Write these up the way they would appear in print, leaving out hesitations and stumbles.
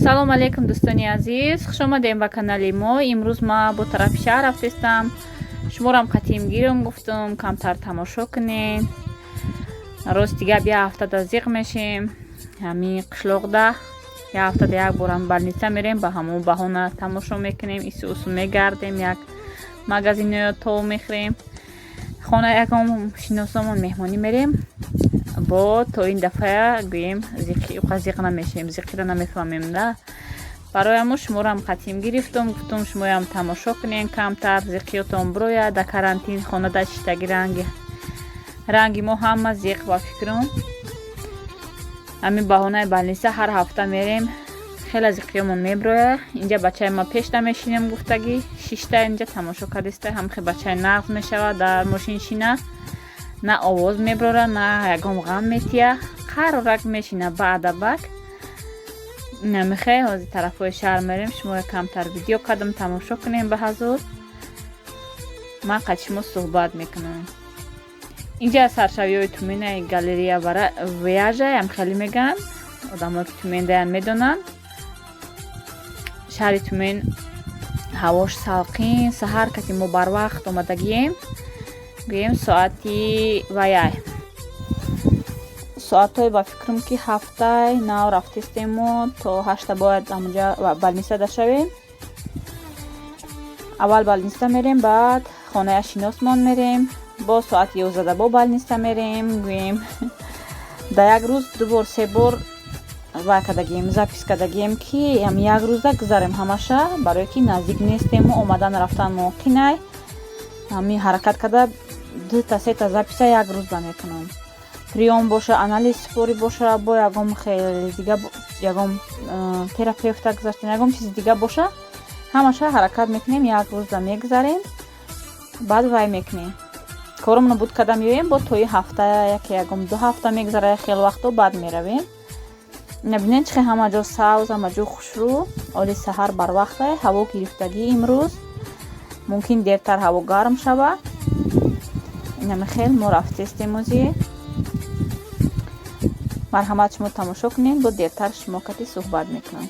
Салом алейкум, дӯстони азиз, хуш омадем ба канали мо. Имрӯз ма бо тарафи шаҳр рафтестам. Шуморам қатиим гирам гуфтум, камтар тамошо кунем. Рости гап, як ҳафтада зиқ мешем. Ҳамин қишлоқда як ҳафтада як борам больница мерем, ба ҳамон баҳона тамошо мекунем, ису усу мегардем, як магазиноё то мехӯрем. Хона ягон шиносомон меҳмонӣ мерем. Бо то ин дафъа гӯем, зиқ намешем, зиқиро намефаҳмем да. Барои ҳамун шуморам қатиим гирифтум, гуфтум, шумоям тамошо кунем, камтар зиқиётон бирояд. Да карантин хонада шиштаги ранги ранги мо ҳама зиқ ба фикрам. Ҳамин баҳонаи больница ҳар ҳафта мерем, хеле зиқиёмон мебирояд. Инҷа бачаи ма пешда мешинем гуфтагӣ, шишта инҷа тамошо кардиста, ҳамхе бачаи нағз мешавад, дар мошин шина, на овоз мебирора, на ягон ғам метия, қарорак мешина баъдабак. Намихе ҳозир тарафҳои шаҳр мерем, шумо камтар видео кардам, тамошо кунем. Ба ҳазур ман қад шумо суҳбат мекунам. Инҷа саршавиҳои Тюменаи, галерея Вояжаям хеле мегӯянд, одамое ки Тюмендаян медонанд. Шаҳри Тюмен ҳавош салқин. Саҳар кати мо барвақт омадагием, гӯем, соати ваяй, соатҳое ба фикрам, ки 7-ай нав рафтистем, мо то 8-та бояд ҳамонҷа больница дашавем. Аввал больница мерем, баъд хонаи шиносмон мерем, бо соати 11-да бо больница мерем. Гӯем, дар як рӯз ду бор, се бор вай кардагием, запись кардагием, ки ҳам як рӯзда гузарем ҳамаша, барое ки наздик нестему омадан рафтан мумкинай. Ҳамин ҳаракат карда дута сета запись а як рӯзда мекунам. Приём боша, анализ супорӣ боша, бо ягон хеле дига, ягон терапевта гузаштан, ягон чизи дига боша, ҳамаша ҳаракат мекунем, як рӯзда мегузарем, баъд вай мекунем, коромоно буд карда меоем. Бо тои ҳафта яке, ягон 2 ҳафта мегузара, хеле вақто баъд меравем. Бинед, чӣ хел ҳама ҷо сабз, ҳама ҷо хушрӯ. Оли саҳар барвақта ҳаво гирифтагӣ. Имрӯз мумкин дертар ҳаво гарм шавад. Инами хел мо рафтестем ози. Марҳамат, шумо тамошо кунед, бо дертар шумо кати суҳбат мекунам.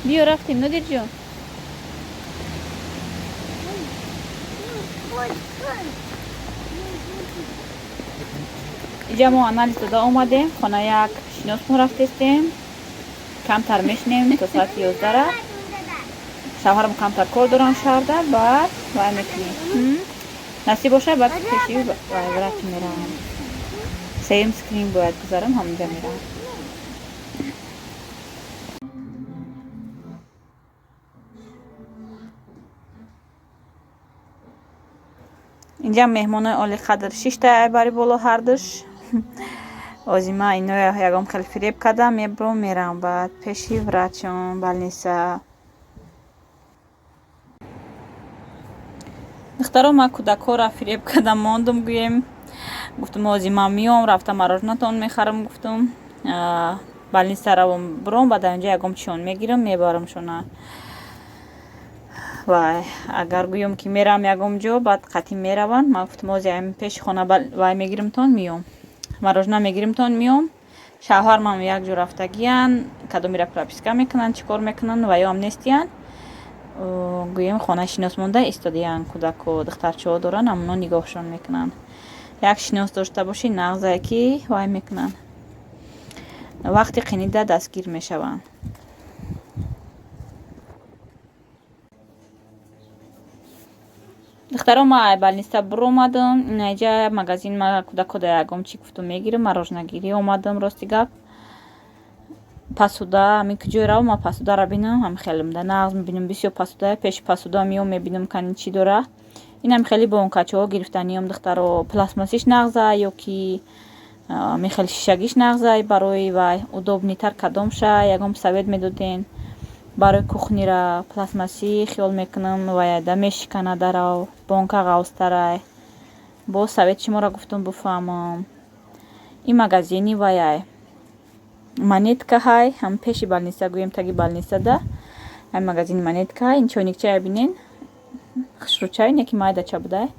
Биё, рафтем, Нодирҷон. Иҷа мо анализ дода омадем, хона як шиносмон рафтестем. Камтар мешинем то соати 11-ра. Шавҳарам камтар кор дорам шаҳрда, баъд вай мекунем. Насиб боша, баъд пеши вай врач меравам. Сеюм скрининг бояд гузарам, ҳамонҷа меравам. Инҷа меҳмонои олиқадр шишта бари боло ҳардуш. Ози ман иноя ягон хел фиреб кардам, мебурам, меравам баъд пеши врачон, больница. Духтаро, ман кӯдакҳоро фиреб кардам, мондум, гӯем. Гуфтум, ози ман миём, рафта мороженатон мехарам, гуфтум. Больница равом, буром, баъд инҷа ягон чиён мегирам, мебарамшона. Вай, агар гӯём, ки меравам ягон ҷо, баъд қатъӣ мераванд. Ман гуфтум, ози пеши хона вай мегиримтон, миём. Морожена мегиримтон, миём. Шавҳармам як ҷо рафтагиян, кадомеро прописка мекунанд, чӣ кор мекунанд, ва ё ам нестиян. Гӯем, хонаи шинос монда истодиян, кӯдаку духтарчаҳо доранд, ҳамоно нигоҳшон мекунанд. Як шинос дошта бошӣ, нағзае, ки вай мекунанд. Вақти қинида дастгир мешаванд. Духтаро, ман ай больница буромадам. Инаҷа магазин, ма кӯдакода ягон чӣ гуфтум мегирам, мороженагирӣ омадам, рости гап. Посуда, ҳамин куҷое равам, ман посударо бинам, ҳам хеле нағз мебинам, бисёр посуда, пеши посуда меом, мебинам, кани чӣ дора. Инам хеле бонкачаҳо гирифтаниём, духтаро, пластмассиш нағза ё ки мехел шишагиш нағза, барои вай удобныйтар кадомша, ягон совет медоден барои кухнира. Пластмассӣ хиёл мекунам, ваяда мешикана дарав, бонка ғавзтарай. Боз совет шуморо гуфтум буфаҳмам. Ин магазини ваяй Монетка ҳай, ҳам пеши больница, гӯем, таги больницада ҳай магазини Монетка ҳай. Ин чойникчая бинен, хушрӯчай, не ки майдача будай.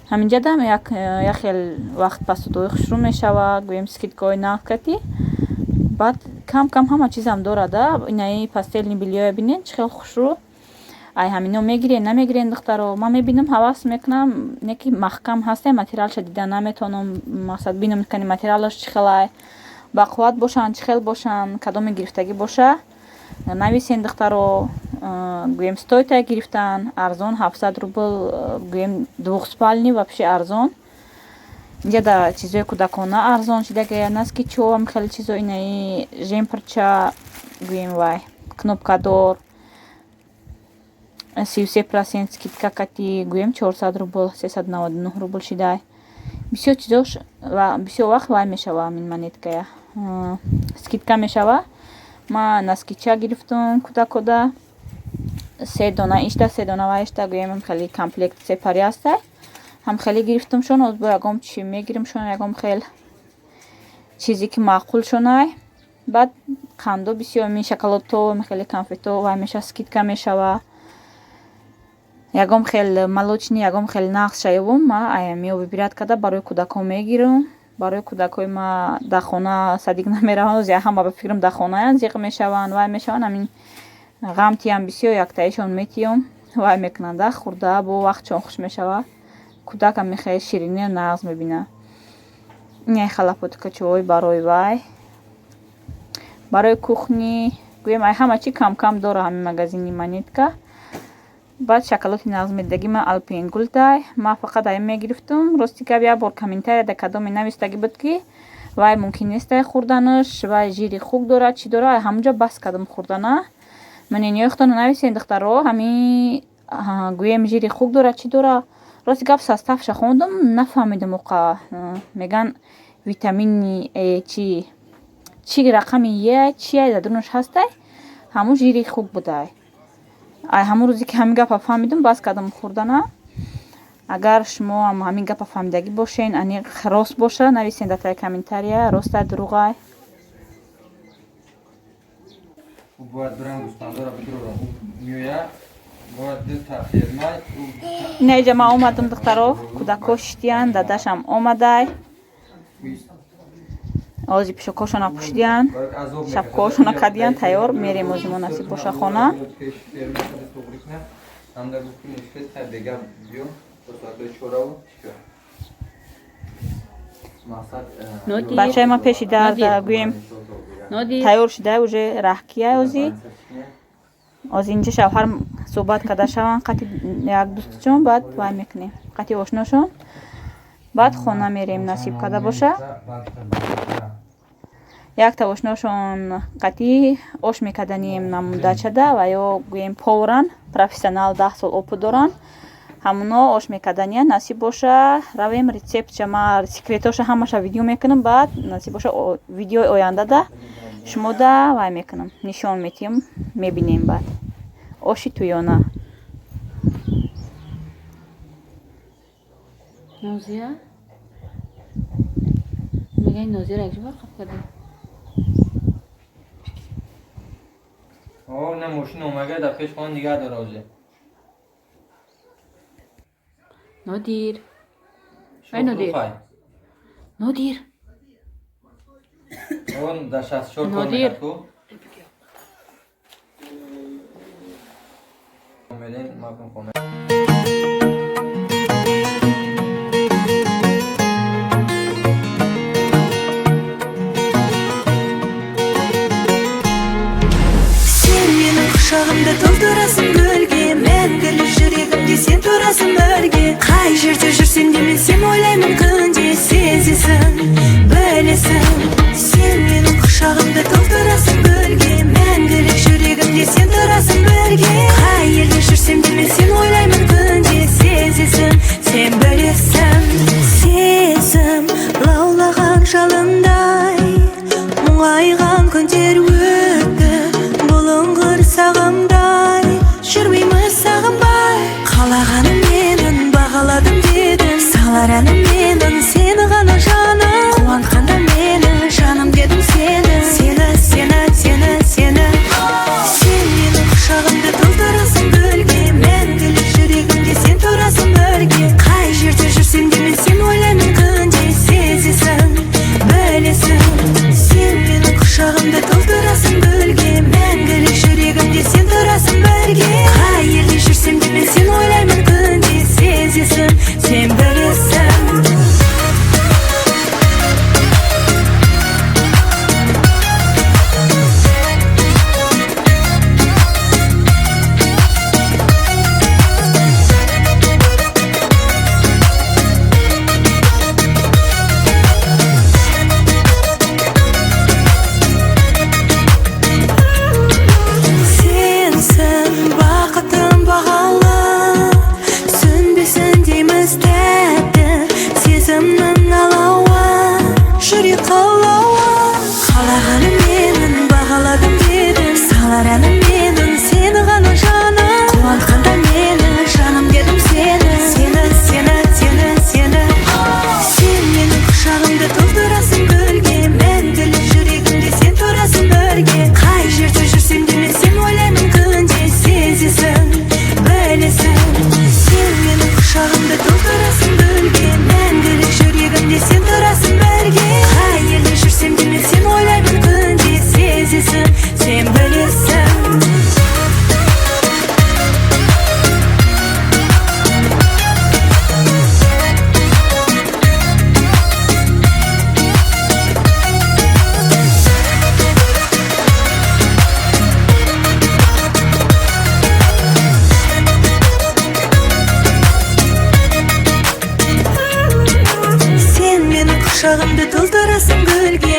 Ҳаминҷадам як хел вақт посудаҳои хушрӯ мешава, гӯем, скидкаҳои нағз кати. Баъд кам кам ҳама чизам дорада. Инаи постельный бельёя бинен, чӣ хел хушрӯ. Ай ҳамино мегирен, намегирен, духтаро? Ман мебинам, ҳавас мекунам, не ки маҳкам ҳасте, материалша дида наметавонам, мақсад бинам, кани материалаш чӣ хелай, бақувват бошанд, чӣ хел бошанд, кадоме гирифтагӣ боша, нависен, духтаро. Гӯем, стоитай гирифтан, арзон, 700 рубл, гӯем, двухспальный вообще арзон. Инҷа да чизои кӯдакона арзон шидагая, носки чо, хеле чизо, инаи жемперча, гӯем, вай кнопкадор, 33% скидка кати, гӯем, 400 рубл, 399 рубл шидай. Бисёр чизош бисёр вақт вай мешава, ҳамин Монеткая скидка мешава. Ман носкича гирифтум кӯдакода, се дона ишта, се дона вайшта, гӯем, хеле комплект се пари ҳастай, ҳам хеле гирифтумшон. Оз бо ягон чи мегиримшон, ягон хел чизе ки маъқулшонай. Баъд қандо бисёр, мин шоколадто, хеле конфето вай меша, скидка мешава. Ягон хел молочный, ягон хел нағз шаёвум, ма аями выбирать карда барои кӯдакҳо мегирам. Барои кӯдакҳои ма дар хона садик намераванд, оз ҳама ба фикрам дар хонаянд, зиқ мешаванд, вай мешаванд. Ҳамин ғамтиам бисёр яктаишон метиём, вай мекунанда, хӯрда бо вақтшон хуш мешава. Кӯдакам мехоҳад шириниро нағз мебинад. Иняй халапотикачаҳои барои вай, барои кухни, гӯем, ай ҳама чи кам-кам дора ҳамин магазини Монетка. Баъд шоколади нағз медидаги ман Альпен Гольдай, ман фақат ай мегирифтум. Рости гап, як бор комментария дар кадоме навистагӣ буд, ки вай мумкин нестай хӯрданаш, вай жири хук дорад, чӣ дорад, ҳамонҷо бас кардам хӯрдана. Мнениҳои худтонро нависен, духтаро, ҳамин, гӯем, жири хук дорад, чӣ дорад. Рости гап, составша хондум, нафаҳмидам оқа. Меган витамини чи чи рақами е чия дар дунаш ҳастай, ҳамун жири хук будай. Ай ҳамун рӯзе ки ҳамин гапа фаҳмидум, бас кардам хӯрдана. Агар шумо ҳам ҳамин гапа фаҳмидагӣ бошен, аниқ рост боша, нависен дар таи комментария, ростай, дурӯғай. Бояд бирам гӯсфандора бидурорам, меояд, бояд дута фермай. Инаиҷа ман омадам, духтаро, кӯдакҳо шиштиянд, дадашам омадай. Ози пишокҳошона пӯшидиянд, шапкаҳошона кардиянд, тайёр, мерем ози мо, насиб боша, хона. Ҳамда гуфт, ки мушкил, хай, бега биё то соатҳои чораву чӣ мақсад. Бачаи ман пеши дарда, гӯем, Тайёр шуда, уже раҳкия. Ози ози инҷа шавҳар суҳбат карда шаванд қати як дӯстчон, баъд вай мекунем қати ошношон, баъд хона мерем, насиб карда боша. Якта ошношон қатӣ ош мекарданем намудачада ва ё гӯем поваран, профессионал, 10 сол опыт доранд. Ҳамуно ош мекарданиян. Насиб боша, равем, рецептша ма, секретоша ҳамаша видео мекунам. Баъд, насиб боша, видеои ояндада шумода вай мекунам, нишон метиҳам, мебинем баъд оши тӯёна. Нозия мегӯяй, Нозияро якҷо барқап кардем. О, на мошин омага, дар пеш хона нигаҳ дора озе. Нодир, ай Нодир, Нодир. Он дар 64 кор Нодир. мекард ку. Омедем, макун хона. Сен менің құшағымды толтырасың гүлге, мәңгілік жүрегімде сен тұрасың бірге. Қай жерде жүрсем де, мен сені ойлаймын күнде, сезесің, білесің. Сен менің құшағымды толтырасың гүлге, мәңгілік жүрегімде сен тұрасың бірге. Қай елде жүрсем де, мен сені ойлаймын күнде, сезесің, сен білесің. Сезім лаулаған жалындай, мұңайған күндер өтті бұлыңғыр сағымдай, жүрмейміз сағынбай. Қалағаным менің, бағаладым дедің, салар әнім менің сені ғана, жаным. Қуантқанда мені, жаным дедім сені, сені, сені, сені, сені. Сен менің құшағымды толтырасың гүлге, мәңгілік жүрегімде сен тұрасың бірге. Қай жерде жүрсем де, мен сені ойлаймын күнде, сезесің, білесің. Сен менің құшағымды толтырасың гүлге, мәңгілік жүрегімде сен тұрасың бірге. Қай елде жүрсем де, мен сені ойлаймын күнде, сезесің, сен білесің. Сенсің бақытым бағалы, сөнбесін дейміз тәтті сезімнің алауы, жүрек қалауы. Қалағаным менің, бағаладым дедің, салар әнім менің сені ғана, жаным. Қуантқанда мені, жаным дедім сені, сені, сені, сені, сені. Сен менің құшағымды толтырасың гүлге, мәңгілік жүрегімде сен тұрасың бірге. Қай жерде жүрсем де, мен сені ойлаймын күнде, сезесің, білесің. Сен менің құшағымды толтырасың гүлге, мәңгілік жүрегімде сен тұрасың бірге. Қай елде жүрсем де, мен сені ойлаймын күнде, сезесің, сен білесің. Сен менің құшағымды толтырасың гүлге.